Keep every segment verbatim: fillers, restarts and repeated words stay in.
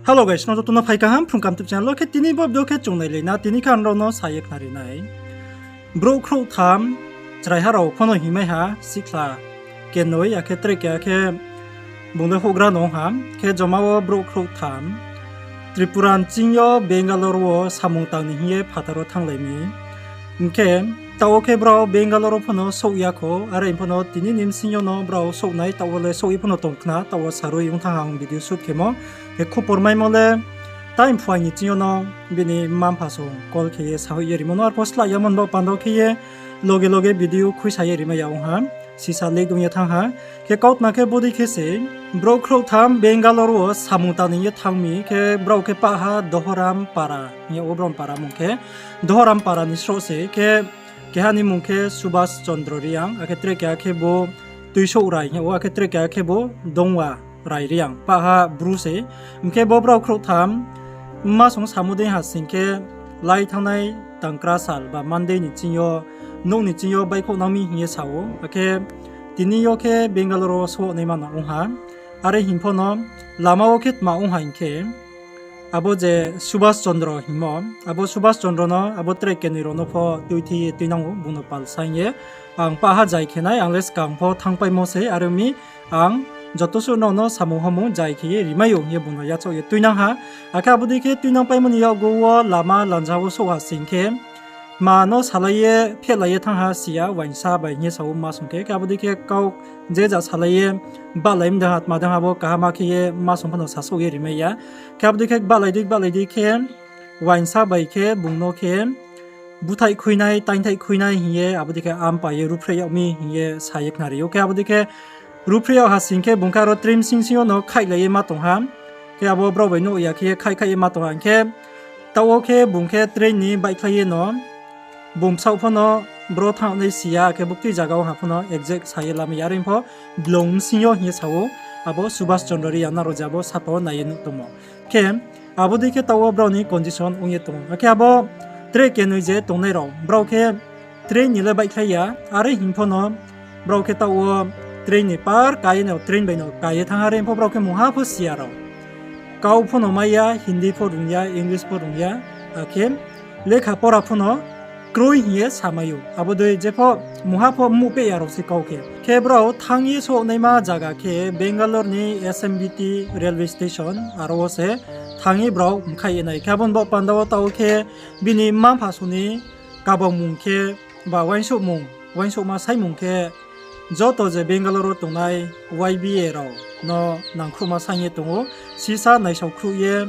Hello guys, no joto no phai kaham Phrung Kaham YouTube channel wo. Khe tini bo video khe chung nailai na, tini khe ang nrao no sa ye khnari nai. Brouh khrouhtham chraiha rao pho no hingmai ha, sikhla kenoi, akhe tre keha khe bung le houhgra no ong ha. Khe joma wo brouh khrouhtham Tripura ni ching yo Bangalore wo samung tang ni hing ye phathar wo thannglai mi. Hing khe taoh wo khe brao Bangalore wo pho no souh ya kho, are pho no tini ni bsing yo no brao souh nai, taoh wo le souh ye pho no tong khna, taoh wo sarui ong thanng ha ang video shoot khemo. Khe khupor maimo le time phuaing ni ching yo no bini mma-mpha song call khe ye sahoih ye rimo no, arpho slái yamo ni baoh panda wo khe ye loge loge video khuisa ye rimai ya ong ha, sisa late ong ye thanng ha. Khe kautma khe bodei khe se, brouh khrouhtham Bangalore wo samung tang ni ye thanng mi, khe brao khe pah ha Dohoram Para hing ye, o brao ni para mung khe Dohoram Para ni sroh se, khe keha ni mung khe Subhas Chandra Reang, akhe tre keha khe bo Tuisouh Rai hing ye, akhe tre keha khe bo Dongwa Rai Reang, pah ha Bru se. Hing khe bo brao khrouhtham mma song samo dei ha sing khe, lai thanngnai tangkra sal ba Monday ni ching yo, nouh ni ching yo baihkhouh nang mi hing ye sa ou. Akhe tini yo khe Bangalore wo souh naima no ong ha. Are hing pho no lama wo khe tma ong ha hing khe, abo je Subhas Chandra hingmo, abo Subhas Chandra no, abo tre kenoi rao no pho tuithi ye tuinang ou, bung no pal saing ye. Ang pah ha jai khe nai, ang le skang pho thanngpaimo se, are ong mi ang joto suh nrao no samung hamung jai khe ye rimai ou hing ye bung no yachaoh ye tuinang ha. Akhe abo dei khe tuinangpaimo ni yakgu wo lama lanja wo souh ha sing khe, tma no salai ye phehlai ye thanng ha si ya, uaingsa bai hing ye sa ou mma song khe. Khe abo dei khe kau je ja salai ye bahlai mdang ha, tma dang ha bo kaham khe ye mma song pho no sasaoh ye rimai ya. Khe abo dei khe bahlai dei, bahlai dei khe uaingsa bai khe bung no khe búthaih khuinai, taingthaih khuinai hing ye abo dei khe ampa ye ruhphreh yag mi hing ye sa ye khnari ou. Khe abo dei khe ruhphreh yag ha sing khe bung khe aro train bsing bsing yo no khaihlai ye ma tong ha. Khe abo brao bai nuh ya khe ye khaih khaih ye ma tong ha hing khe, taoh wo khe bung khe train ni baihkhlai ye no, bung bsaoh pho no bro thanng nai si ya, khe buktui zaga wo ha pho no exact sa ye lamai ya, are pho blung bsing yo hing ye sa ou, abo Subhas Chandra Reang nrao je abo sapa wo nai ye nuh tongmo. Khe abo dei khe taoh wo brao ni condition ong ye tong ou. Akhe abo tre kenoi je tongnai rao, brao khe train ni le baihkhlai ya, are hing pho no brao khe taoh wo train ni par ka ye no, train bai no ka ye thanng ha, are pho brao khe mungha pho si ya rao. Kau pho no mai ya, Hindi pho rung ya, English pho rung ya, akhe lekha pora pho no kroi hing ye samai ou. Abo dei jepho mungha pho muhpeh ya rao se kau khe. Khe brao thanng ye souh naima zaga khe Bangalore ni S M B T railway station, aro wo se thanng ye brao mkhaih ye nai. Khe abo ni baoh panda wo taoh khe bini mma-mpha song ni kabangmung khe ba uaingsouhmung, uaingsouhma saimung khe joto je Bangalore wo tongnai Y B A rao no nangkhruhma saing ye tong ou. Sisa naisao khruh ye,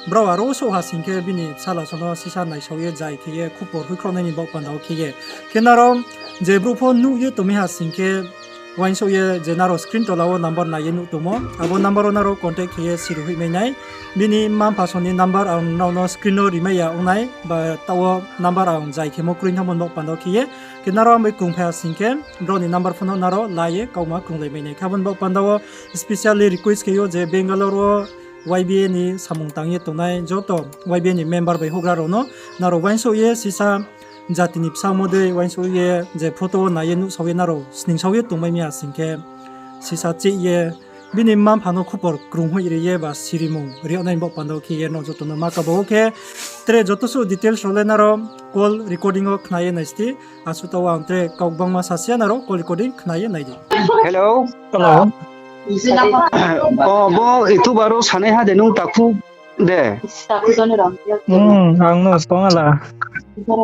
brao aro souh ha sing khe bini bsala song no sisa naisao ye jai khe ye khupor hoihkhrouhnai ni baoh panda wo khe ye. Khe nrao je brouh pho nuh ye tongmi ha sing khe, uaingsouh ye je nrao screen tola wo number nai ye nuh tongmo, abo number wo nrao contact khe ye siri hoihmai nai. Bini mma-mpha song ni number ang nrao no screen wo rimai ya ong nai, ba taoh wo number ang jai khemo kroi thanngmo ni baoh panda wo khe ye. Khe nrao ang bai krungphai ha sing khe, brao ni number pho no nrao la ye kauma krunglai mai nai. Khe abo ni baoh panda wo specially request khe ou je Bangalore wo Y B A ni samung tang ye tongnai joto Y B A ni member bai houhgra rao no nrao uaingsouh ye sisa jati ni bsa mo dei uaingsouh ye je photo wo nai ye nuhsao ye nrao sningsao ye tongmai mi ha sing khe, sisa chih ye bini mma-mpha no khupor krung hoih ri ye ba sirimung ri yag nai ni baoh panda wo khe ye nrao joto no ma kabo ou. Khe tre joto suh details rao le nrao call recording wo khna ye nai sdi. Asuh taoh ang tre kau gbangma sasi ya, nrao call recording khna ye nai di. Hello. Hello. O, bo YouTube aro sanaiha de nung takhu de? Hmm, ang no song ala.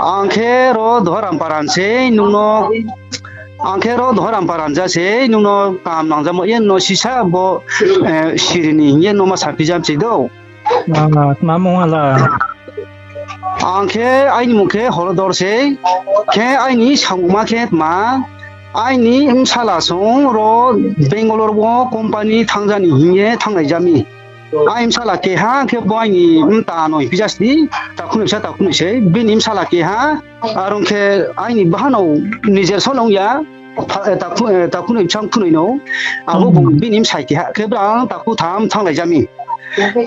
Ang khe ro Dohoram Paran sei, nung no, ang khe ro Dohoram Paran ja sei, nung no kam nangjamo ye no sisa bo, eh, siri ni hing ye no ma saphijam sei do. Ah, tma mung hala? Ang khe aini mung khe Horodor sei, khe aini samungma khe tma, aini bsala song ro Bangalore wo company thangjani hing ye thanglaijami. Aini bsala keha khe bo aini mta no hingphi ja sdi, takhu noi sa, takhu noi sei, bini bsala keha, aro khe aini bahanao nijer song ya, pha-, eh, takhu, eh, takhu noi bsa khunoi no, abo bung bini bsai keha khe brang takhu tham thanglaijami.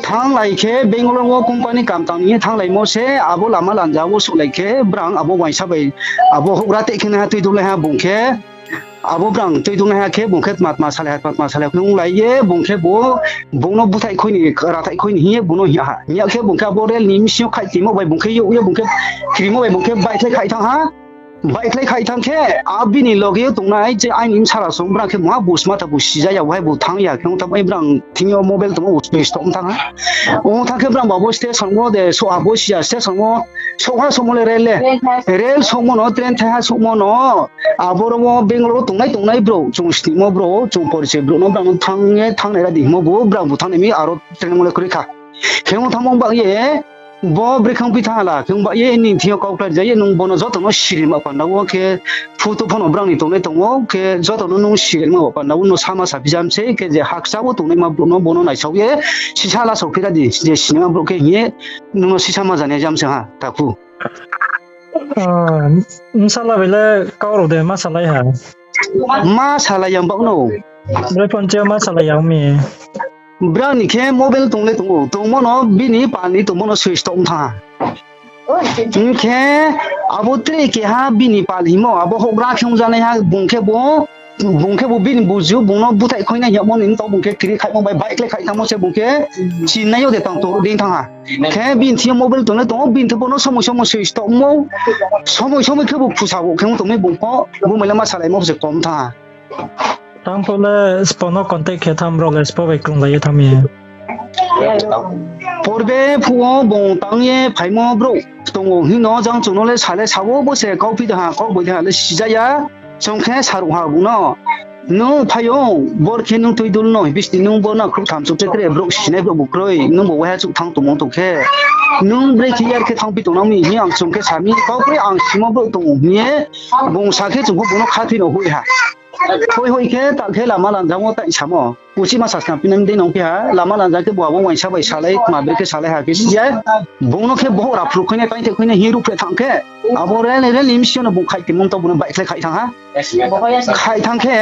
Thanglai khe Bangalore wo company kam tang ni ye thanglaimo se, abo lama lanja wo souhlai khe brang abo uaingsa bai, abo houhgra tei khe naiha tui dulaiha bung khe, Abo brang tui dungnaiha khe bung khe tma tma salai ha, tma tma salai ha khe onglai ye bung khe bo, bung no búthaih khoi ni, rathaih khoi ni hing ye bung no hing ha. Hing ya khe bung khe abo rel ni bsing yo khaih timo bai bung khe youh ye bung khe krimo bai bung khe baihkhlai khaih thanng ha. Baihkhlai khaih thanng khe, a bini loge yo tongnai je aini bsala song brang khe mungha bo sma tha bo sija ya, bo hai bo thanng ya khe ong thanng bai brang thing yo mobile tongmo bo switch off thanng ha. Ong thanng khe brang bo abo station wo de souh ha bo siya, station wo souh ha souhmo le rel le. Rel souhmo no, train thai ha souhmo no. Aboro wo Bangalore wo tongnai tongnai brouh, chung snimo brouh, chung porichoi brouh no brang no thanng ye thanngnai ra di hingmo bo, brang bo thanngnai mi aro train wo le kroi kha. Khe ong thanngmo bak ye, bo brekhe ongphi thanng ha la, khe ong bak ye nini thing yo kau klári ja ye, nung bo no joto no siri ma panda wo khe, photo pho no brang ni tongnai tong ou, khe joto no nung siri ma panda wo no sama saphi jam se, khe je hakcha wo tongnaima brouh no bo no naisao ye, sisa lasao phi ra di, je sinima brouh khe hing ye, nung no sisa ma jani jam se ha, takhu. Ah, bsala bai le kau rao de ma salai ha? Ma salai ya bak no. Bre ponche ma salai ya mi. Brang ni khe mobile tong le tong ou, tongmo no bini pal ni tongmo no switch off thanng ha. Hing khe abo tre keha bini pal hingmo, abo houhgra khe ongjanaiha, bung khe bo, bung khe bo bini buju, bung no búthaih khoi nai hingmo ni mtao bung khe kri khaihmo bai baihkhlai khaih thanngmo se bung khe chinai yo de tang tong dei thanng ha. Khe bini thing yo mobile tong le tong ou, bini thing bo no somoi somoi switch off mo, somoi somoi khe bo khusa bo khe ong tong mi bung pho, bo mai le ma salaimo se kom thanng ha. Tang pho le spo no contact khe tham, brao le spo bai krunglai ye tham ye. Porbe phuh wo bung tang ye phaimo brouh tong ou hing no, jang chung no le sa le sa wo, bo se kauphi de ha, kau boi de ha le sija ya, chung khe saruh ha bung no. Nung phai ou, bor khe nung tuidul no, hing bsti nung bo no khrouh tham chung tre tre brouh sinai brouh bu kroi, nung bo waiha chouh thanng tongmo tong khe. Nung brekhe yar khe thanngphi tongnang mi hing ang chung khe sa mi, kau kroi ang simo brouh tong ou hing ye, bung sa khe chung pho bung no khathoi no hoih ha. Hoih hoih khe ta khe lama lanjang wo tai samo. Uchih ma sasna phi nai dei nong phi ha, lama lanjang khe bo abo uaingsa bai salai, tma brekhe salai ha khe si ye. Bung no khe bohora phru khoi nai, taingthai khoi nai, hing ruhphreh thanng khe. Abo rel, rel ni bsing yo no bung khaih timo mtao bung no baihkhlai khaih thanng ha. Khaih thanng khe,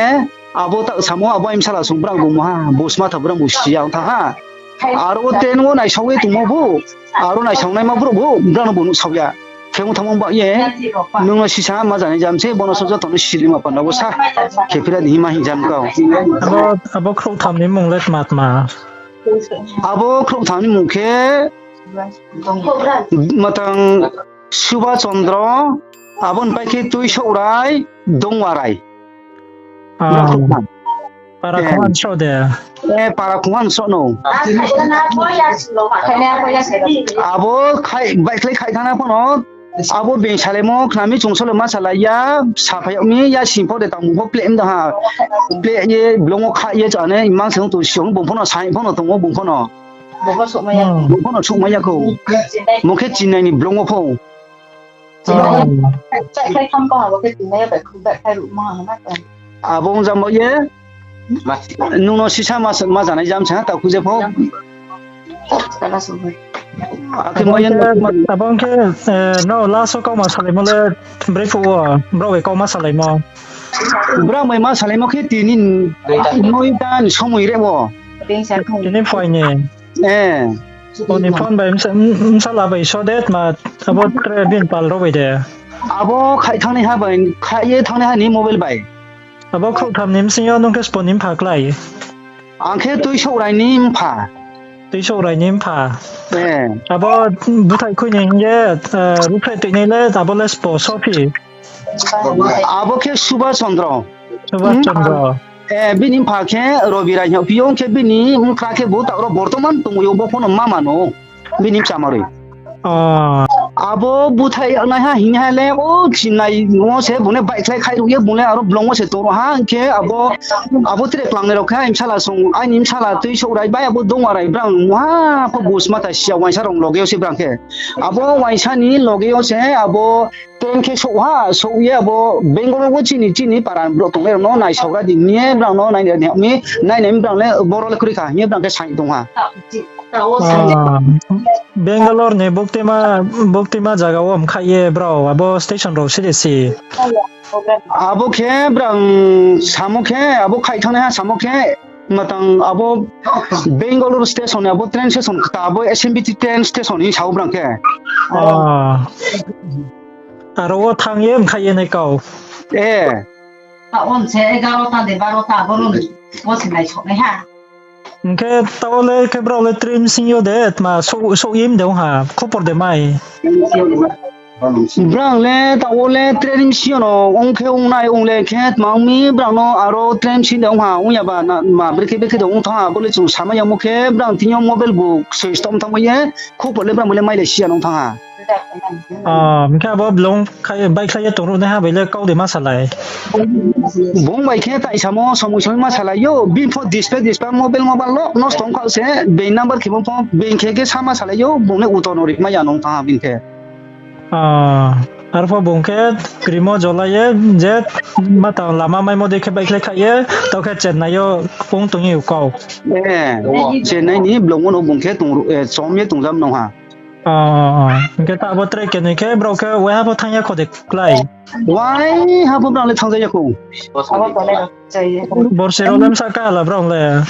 abo ta samo, abo aini bsala song brang bung mo ha, bo sma tha brang bo si ya ong thanng ha. Aro wo train wo naisao ye tongmo bo, aro naisao naima brouh bo, brang no bo nuhsao ya. Khe ong thanngmo bak ye, nung no sisa ma janai jam se, bo no so joto no siri ma panda wo sa. Khe phira di hima hing jam kau. Abo, abo khrouh tham ni mmung le tma tma? Abo khrouh tham ni mmung khe, matang Subha Chandra, abo ni pai khe Tuisouhrai, Dongwarai. Ah. Para khongha ni sroh de? Eh, para khongha ni sroh no. Abo khai, baihkhlai khaih thanng na pho no, abo being salaimo khna mi chung sole ma salai ya, saphai yag mi ya sing pho de tangmo pho pleh mda ha. Pleh ye blong wo kha ye chá nai, imang se ong tong si ong, bung pho no saing pho no tong ou, bung pho no. Bung pho no souhmai ya kho. Bung khe Chennai ni blong wo pho. Abo ong jam bo ye. Nung no sisa ma, ma janai jam sa, takhu je pho. Akhe abo ong khe, eh, no last wo kauma salaimo le brephuh wo, brao bai kauma salaimo? Brao bai ma salaimo khe tini noita ni somoi re wo. Tini phai ni? Eh. Boni phone bai bsa-, bsala bai so de tma, abo tre bini pal rao bai de? Abo khaih thanngnaiha bai, khaih ye thanngnaiha ni mobile bai. Abo khrouh tham ni bsing yo nung khe sbo ni mpha klái? Ang khe Tuisouhrai ni mpha. Tuisouhrai ni mpha. Abo búthaih khui ni hing ye, eh, ruhphreh toinai le, abo le sbo sophi? Abo khe Subha Chandra. Subha Chandra. Eh, bini mpha khe Robi Rai hing phi ou, khe bini mkra khe bo taoh ro bortoman tongmai ou, bo pho no ma mano. Bini bsa maroi. Abo búthaih naiha hing ha le, o Chennai wo se bung le baihkhlai khaih ruh ye, bung le aro blong wo se tong ha, hing khe abo, abo tre klangnai rao khe aini bsala song, aini bsala Tuisouhrai bai abo Dongwarai brang mungha pho bus ma ta si ya, uaingsa rao loge yo se brang khe. Abo uaingsa ni loge yo se abo train khe souh ha, souh ye abo Bangalore wo chini, chini para ni brouh tongnai rao no naisaogra di hing ye brang no nainai ni, nainai mi brang le boro le kroi kha hing ye brang khe saing tong ha. Bangalore ni buktima, buktima zaga wo mkhaih ye brao abo station rao siri si. Abo khe brang samo khe, abo khaih thanngnaiha samo khe, matang abo Bangalore station ni abo train station kta abo S M B T train station hing sao brang khe. Aro wo thanng ye mkhaih ye nai kau. Eh. Ta on se egaro ta de baro ta bo no bo se nai sok nai ha. Hing khe taoh le khe brao le train sing yo de tma souh, souh ye mde ong ha, khupor de mai. Brao le taoh le train sing yo no ong khe ong nai ong le khe tma ong mi brao no aro train sing de ong ha, ong ya ba na, ma brekhe brekhe de ong thanng ha, bo le chung samai yamo khe brao thing yo mobile bu switch off thanngmo ye, khupor le brao le mai le si ya nung thanng ha. Ah, hing khe abo blung khai, baihkhlai ye tongruh nai ha bai le kau de ma salai. Bung bai khe tai samo, somoi somoi ma salai yo, bini pho display, display mobile, mobile lo nosto ong kha se, being number khe bung pho, being khe khe sama salai yo, bung le utor no ri mai ya nung thanng ha bini khe. Ah, arpho bung khe krimo jolai ye, je matang lama maimo dei khe baihkhlai kha ye, taoh khe Chennai yo ong tong ye kau. Eh, Chennai ni blung wo no bung khe tong, eh, chom ye tongjam nung ha. Ah, hing khe ta abo tre kenoi khe brao khe waiha pho thanng ya kho de klái. Waiha pho brao le thanngja ya kho. Borsi rao le bsa ka la brao le.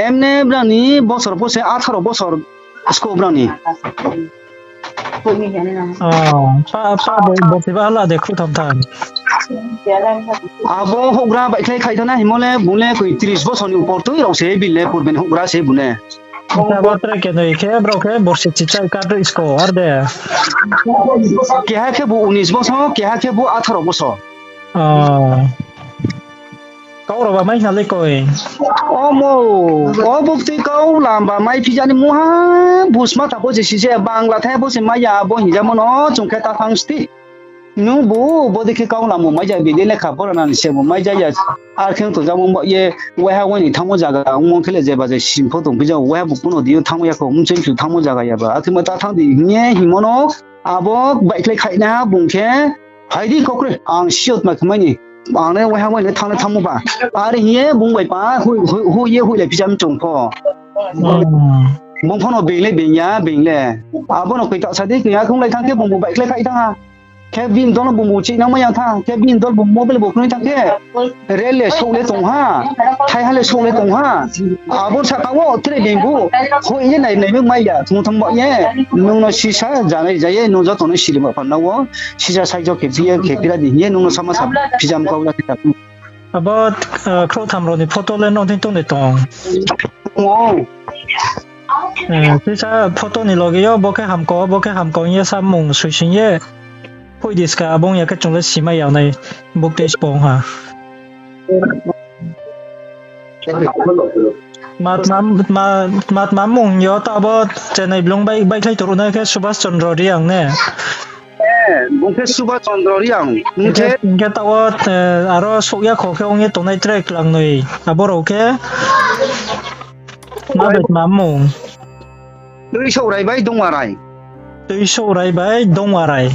Emne brao ni bosor pho se atharo bosor sko brao ni. Ah, pa, pa bo, borsi ba hala de khruh tham tham. Abo houhgra baihkhlai khai thana himo le bung le koi tris bosor ni upor tui rao se bini le purben houhgra se bung le. Abo tre kenoi khe brao khe borsi chichai kadroi sko ar de. Keha khe bu unis bosor, keha khe bu atharo bosor. Ah. Kau rao ba mai hna le koi. Omo, o buktui kau lamba mai phija ni mungha, busma ta bo je si je Bangla thai bo se mai ya, bo hingjamo no chung khe ta thanng sti. Nung bu, bo dei khe kau lamo mai ja, bini lekha pora nani se bo mai ja ya. Ar khe tongjamo ba ye, waiha wai ni thanngmo zaga, ongmo khe le jeba je sim pho tong phija, waiha bu kuno di yo thanngmo ya kho, mchoi mchu thanngmo zaga ya ba. Akhe ma ta thanng di hing ye hingmo no, abo baihkhlai khainaiha bung khe, phai di kokre, ang siyot ma khe mai ni, ang le waiha wai ni thanng le thanngmo ba. Are hing ye bung bai pa, hui, hui, hui ye hui le phija mchung pho. Bung pho no being le being ya, being le. Abo no koi ta sa di, koi ya khong lai thanng khe bung bu baihkhlai khai thanng ha. Khe bini dol bung bu chih nangmai ya tha, khe bini dol bung mobile bu knoi thanng khe, rel le souh le tong ha, thaiha le souh le tong ha. Abo saka wo tre being bu, hoih ye nai, nai mai ya, thung thung ba ye, nung no sisa, janai ja ye, nung joto no siri ba panda wo, sisa saijo khe phi ye, khe phira di hing ye, nung no sama sa phijam kau ya khe ta. Abo, eh, khrouh tham rao ni photo le nung thing tong de tong. Tong ou. Eh, sisa photo ni loge yo, bo khe hamkau, bo khe hamkau hing ye samung soising ye. Hoih di ska, abo ong ya khe chung le simai ya nai, buktui spong ha. Ma, ma, ma, ma, ma mung yo, ta abo Chennai blung bai, baihkhlai tongruh nai khe Subhas Chandra Reang ne? Eh, bung khe Subhas Chandra Reang. Hing khe, hing khe taoh wo, eh, aro souh ya kho khe ong ye tongnai tre klangnoi. Abo rao khe ma bai tma mung? Tuisouhrai bai Dongwarai. Tuisouhrai bai Dongwarai.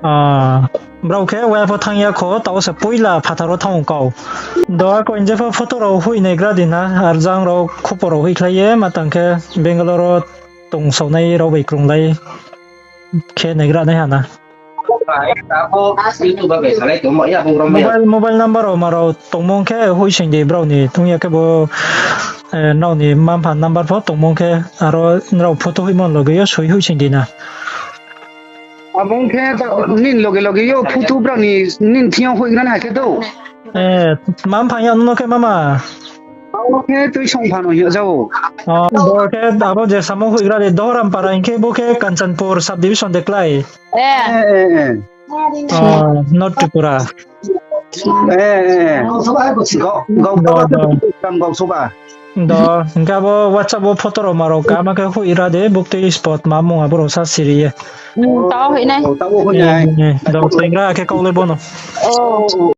Ah, brao khe waiha pho thanng ya kho, taoh wo se poila phathar wo thanng kau. Do akoi je pho photo rao hoih naigra di na, ar jang rao khupor rao hoihkhlai ye, ma tang khe Bangalore wo tongsaonai rao bai krunglai khe naigra nai ha na. Mobile, mobile number rao ma rao tongmung khe hoihsoing di brao ni, tong ya khe bo, eh, nrao ni mma-mpha number pho tongmung khe, aro nrao photo hoihmo loge yo soi hoihsoing di na. Abo ong khe ta, nini loge loge yo photo brao ni, nini thing yo hoihgra nai ha khe do. Eh, mma-mpha ya no khe mama. Abo khe Tuisongpha no hing ja ou. Oh, bo khe abo je samo hoihgra de Dohorampara hing khe bo khe Kanchanpur subdivision de klái. Eh, eh, eh. Oh, North Tripura. Eh, eh. Gau, gau, do, do. Gau soba. Do, hing khe abo WhatsApp wo photo rao ma rao kama khe hoihgra de, buktui spot ma mung abo rao sa siri ye. Hmm, tao hoih nai. Tao hoih nai. Eh, eh, do, tengra khe kau le bo no. Oh.